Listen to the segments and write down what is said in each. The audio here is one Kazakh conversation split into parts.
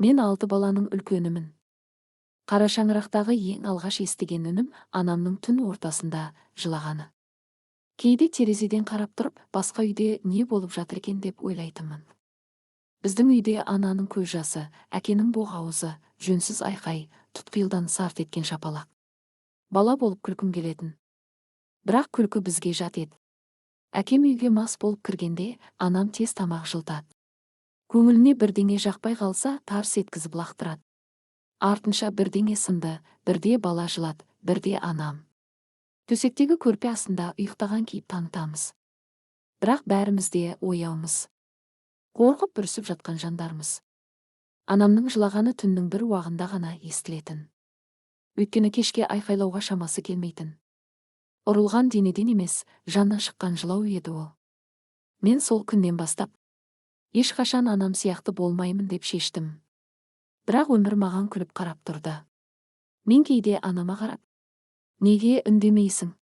Мен 6 баланың үлкенімін. Қара шаңырақтағы ең алғаш естіген үнім анамның түн ортасында жылағаны. Кейде терезеден қарап тұрып, басқа үйде не болып жатыр екен деп ойлайтынмын. Біздің үйде ананың көз жасы, әкенің боқ ауызы, жөнсіз айқай, тұтқиылдан сарт еткен шапалақ. Бала болып күлкім келетін. Бірақ күлкі бізге жат еді. Әкем үйге мас болып кіргенде, анам тез тамақ жылтады. Көңіліне бірдеңе жақпай қалса, тарс еткізіп лақтырады. Артынша бірдеңе сынды, бірде бала жылады, бірде анам. Төсектегі көрпе астында ұйықтаған кейіп танытамыз. Бірақ бәріміз де ояумыз. Қорқып бүрісіп жатқан жандармыз. Анамның жылағаны түннің бір уағында ғана естілетін. Өйткені кешке айқайлауға шамасы келмейтін. Ұрылған денеден емес, жаннан шыққан жылау еді ол. Мен сол күннен бастап, ешқашан анам сияқты болмаймын деп шештім. Бірақ өмір маған күліп қарап тұрды. Мен кейде анама қарап, неге үндемейсің?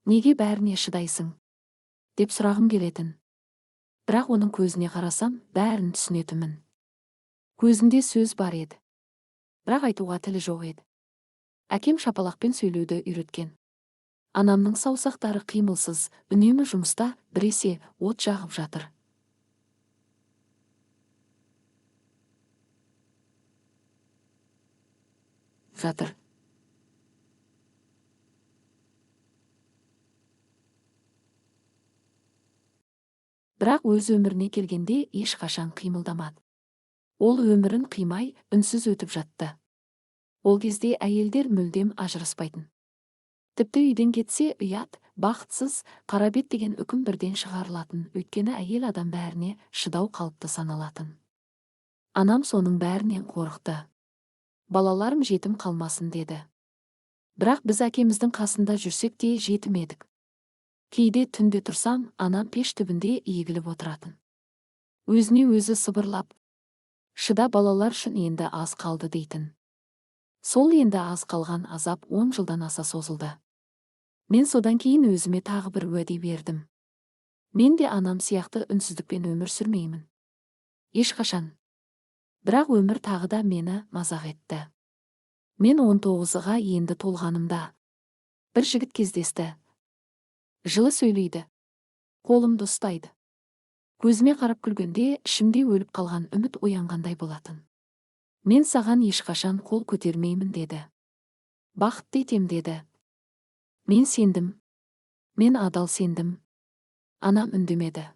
Неге бәріне шыдайсың? Деп сұрағым келетін. Бірақ оның көзіне қарасам, бәрін түсінетінмін. Көзінде сөз бар еді. Бірақ айтуға тілі жоқ еді. Әкем шапалақпен сөйлеуді үйреткен. Анамның саусақтары қимылсыз, үнемі жұмыста, біресе от жағып жатыр. Бірақ өз өміріне келгенде ешқашан қимылдамады. Ол өмірін қимай, үнсіз өтіп жатты. Ол кезде әйелдер мүлдем ажыраспайтын. Тіпті үйден кетсе ұят, бақытсыз, қарабет деген үкім бірден шығарылатын, өйткені әйел адам бәріне шыдау қалыпты саналатын. Анам соның бәрінен қорықты. Балаларым жетім қалмасын деді. Бірақ біз әкеміздің қасында жүрсек те жетім едік. Кейде түнде тұрсам, анам пеш түбінде егіліп отыратын. Өзіне өзі сыбырлап, шыда балалар үшін енді аз қалды дейтін. Сол енді аз қалған азап 10 жылдан аса созылды. Мен содан кейін өзіме тағы бір уәде бердім. Мен де анам сияқты үнсіздікпен өмір сүрмеймін. Ешқашан. Бірақ өмір тағы да мені мазақ етті. Мен 19-ға енді толғанымда бір жігіт кездесті. Жылы сөйлейді. Қолымды ұстайды. Көзіме қарап күлгенде ішімде өліп қалған үміт оянғандай болатын. Мен саған ешқашан қол көтермеймін деді. Бақытты етем деді. Мен сендім. Мен адал сендім. Анам үндемеді.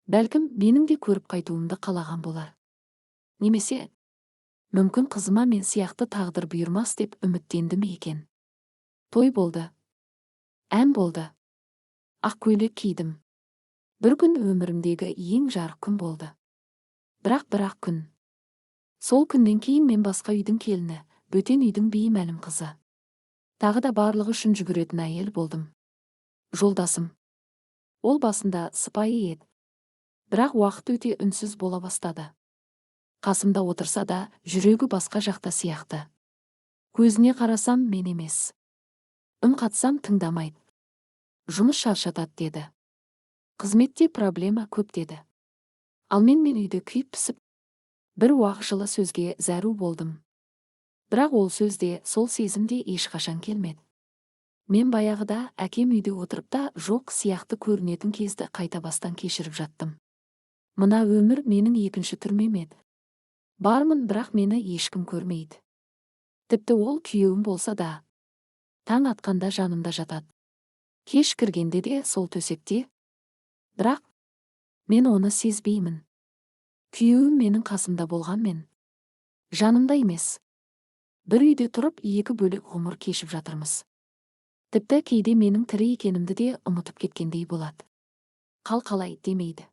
Бәлкім, менің де көріп қайтуымды қалаған болар. Немесе, мүмкін қызыма мен сияқты тағдыр бұйырмас деп үміттенді ме екен. Той болды. Ән болды. Ақ көйлек кидім. Бір күн өмірімдегі ең жарық күн болды. Бірақ бір-ақ күн. Сол күннен кейін мен басқа үйдің келіні, бөтен үйдің беймәлім қызы. Тағы да барлығы үшін жүгіретін әйел болдым. Жолдасым. Ол басында сыпайы еді. Бірақ уақыт өте үнсіз бола бастады. Қасымда отырса да, жүрегі басқа жақта сияқты. Көзіне қарасам, мен емес. Үн қатсам, тыңдамайды. Жұмыс шаршатады деді. Қызметте проблема көп деді. Ал мен үйде күйіп пісіп, бір уақ жылы сөзге зәру болдым. Бірақ ол сөзде, сол сезімде ешқашан келмеді. Мен баяғыда әкем үйде отырып та жоқ сияқты көрінетін кезді қайта бастан кешіріп жаттым. Мына өмір менің екінші түрмем еді. Бармын, бірақ мені ешкім көрмейді. Тіпті ол күйеуім болса да, таң атқанда жанымда жатады. Кеш кіргенде де сол төсекте. Бірақ мен оны сезбеймін. Күйеуім менің қасымда болғанмен, жанымда емес. Бір үйде тұрып, екі бөлек ғұмыр кешіп жатырмыз. Тіпті кейде менің тірі екенімді де ұмытып кеткендей болады. Қал қалай демейді.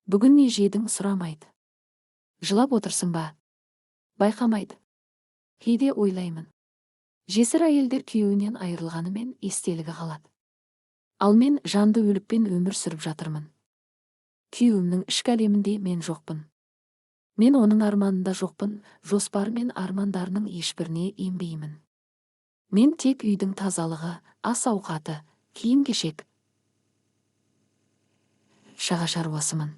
Бүгін не жедің сұрамайды. Жылап отырсың ба? Байқамайды. Кейде ойлаймын. Жесір әйелдер күйеуінен айырылғанымен естелігі қалады. Ал мен жанды өлікпен өмір сүріп жатырмын. Күйеуімнің ішкі әлемінде мен жоқпын. Мен оның арманында жоқпын, жоспары мен армандарының ешбіріне енбеймін. Мен тек үйдің тазалығы, ас-ауқаты, киім-кешек, шаға шаруасымын.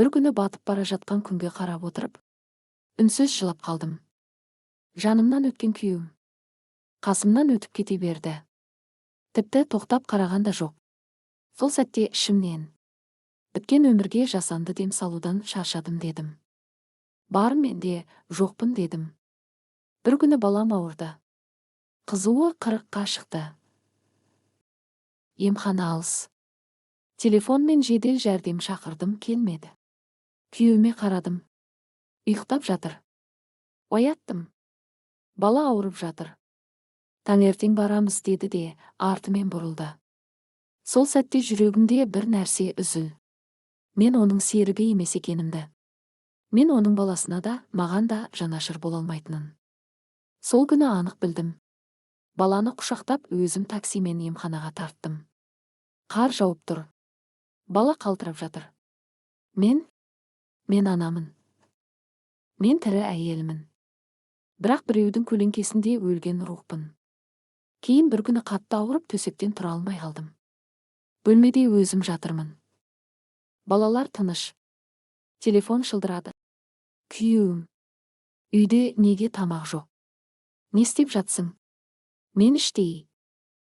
Бір күні батып бара жатқан күнге қарап отырып, үнсіз жылап қалдым. Жанымнан өткен күйеуім қасымнан өтіп кете берді. Тіпті тоқтап қараған да жоқ. Сол сәтте ішімнен біткен өмірге жасанды дем салудан шаршадым дедім. Бармын де, жоқпын дедім. Бір күні балам ауырды. Қызуы 40-қа шықты. Емхана алыс. Телефонмен жедел жәрдем шақырдым, келмеді. Күйеуіме қарадым. Ұйықтап жатыр. Ояттым. Бала ауырып жатыр. Таңертең барамыз деді де, артымен бұрылды. Сол сәтте жүрегімде бір нәрсе үзіл. Мен оның серігі емес екенімді. Мен оның баласына да, маған да жанашыр бола алмайтынын. Сол күні анық білдім. Баланы құшақтап, өзім таксимен емханаға тарттым. Қар жауып тұр. Бала қалтырап жатыр. Мен анамын. Мен тірі әйелмін. Бірақ біреудің көлеңкесінде өлген рухпын. Кейін бір күні қатты ауырып, төсектен тұра алмай қалдым. Бөлмеде өзім жатырмын. Балалар тыныш. Телефон шылдырады. Күйеуім. Үйде неге тамақ жоқ? Не істеп жатсың? Мен іштей.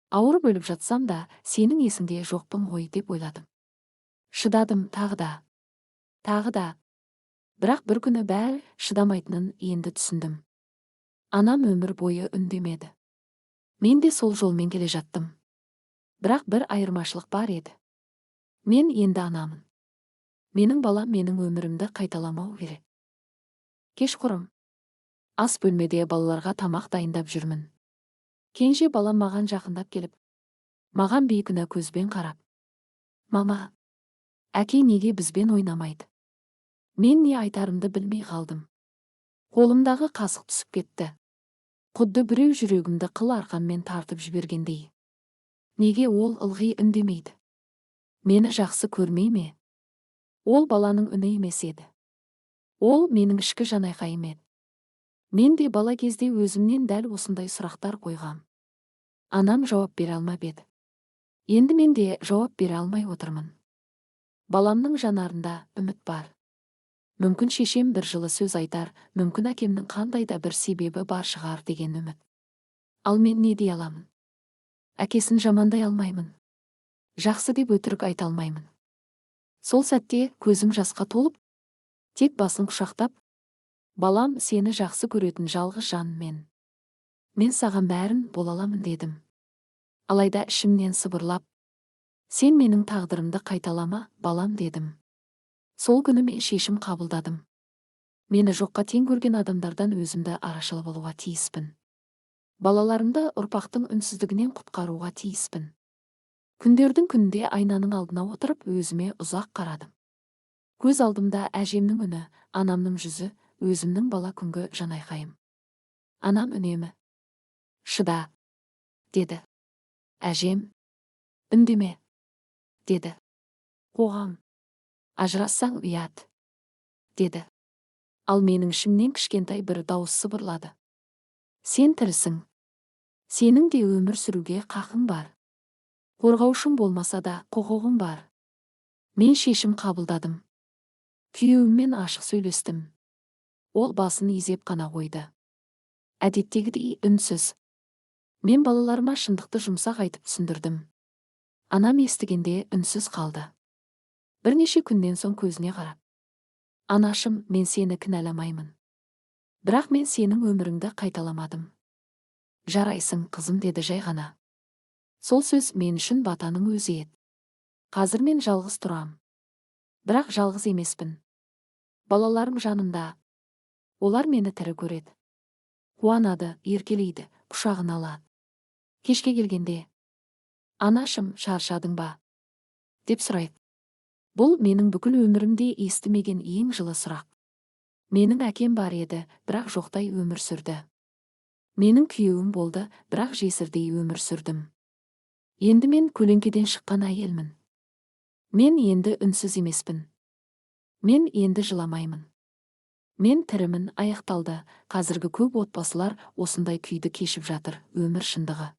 Ауырып өліп жатсам да, сенің есіңде жоқпын ғой деп ойладым. Шыдадым тағы да. Тағы да. Бірақ бір күні бәрі шыдамайтынын енді түсіндім. Анам өмір бойы үндемеді. Мен де сол жолмен келе жаттым. Бірақ бір айырмашылық бар еді. Мен енді анамын. Менің балам менің өмірімді қайталамау керек. Кешқұрым. Ас бөлмеде балаларға тамақ дайындап жүрмін. Кенже балам маған жақындап келіп, маған бейкүнә көзбен қарап. Мама, әке неге бізбен ойнамайды? Мен не айтарымды білмей қалдым. Қолымдағы қасық түсіп кетті. Құдды біреу жүрегімді қыл арқанмен тартып жібергендей. Неге ол ылғи үндемейді? Мені жақсы көрмей ме? Ол баланың үні емес еді. Ол менің ішкі жанайқайым еді. Мен де бала кезде өзімнен дәл осындай сұрақтар қойғам. Анам жауап бере алмап еді. Енді мен де жауап бере алмай отырмын. Баламның жанарында үміт бар. Мүмкін шешем бір жылы сөз айтар, мүмкін әкемнің қандай да бір себебі бар шығар деген үміт. Ал мен не дей аламын? Әкесін жамандай алмаймын. Жақсы деп өтірік айта алмаймын. Сол сәтте көзім жасқа толып, тек басын құшақтап, балам, сені жақсы көретін жалғыз жан мен. Мен саған бәрін бола аламын дедім. Алайда ішімнен сыбырлап, сен менің тағдырымды қайталама, балам дедім. Сол күні мен шешім қабылдадым. Мені жоққа тең көрген адамдардан өзімді арашалап алуға тиіспін. Балаларымды ұрпақтың үнсіздігінен құтқаруға тиіспін. Күндердің күнінде айнаның алдына отырып, өзіме ұзақ қарадым. Көз алдымда әжемнің үні, анамның жүзі, өзімнің бала күнгі жанайқайым. Анам үнемі. Шыда, деді. Әжем, үндеме, деді. Қоғам, ажырассаң ұят, деді. Ал менің ішімнен кішкентай бір дауыс сыбырлады. Сен тірісің. Сенің де өмір сүруге қақың бар. Қорғаушың болмаса да құқығың бар. Мен шешім қабылдадым. Күйеуіммен ашық сөйлестім. Ол басын изеп қана қойды. Әдеттегідей үнсіз. Мен балаларыма шындықты жұмсақ айтып түсіндірдім. Анам естігенде үнсіз қалды. Бірнеше күннен соң көзіне қарап. Анашым, мен сені кінәламаймын. Бірақ мен сенің өміріңді қайталамадым. Жарайсың, қызым, деді жай ғана. Сол сөз мен үшін батаның өзі еді. Қазір мен жалғыз тұрам. Бірақ жалғыз емеспін. Балаларым жанымда. Олар мені тірі көреді. Қуанады, еркелейді, құшағына алады. Кешке келгенде, анашым, шаршадың ба? Деп сұрайды. Бұл менің бүкіл өмірімде естімеген ең жылы сұрақ. Менің әкем бар еді, бірақ жоқтай өмір сүрді. Менің күйеуім болды, бірақ жесірдей өмір сүрдім. Енді мен көлеңкеден шыққан әйелмін. Мен енді үнсіз емеспін. Мен енді жыламаймын. Мен тірімін, аяқталды. Қазіргі көп отбасылар осындай күйді кешіп жатыр, өмір шындығы.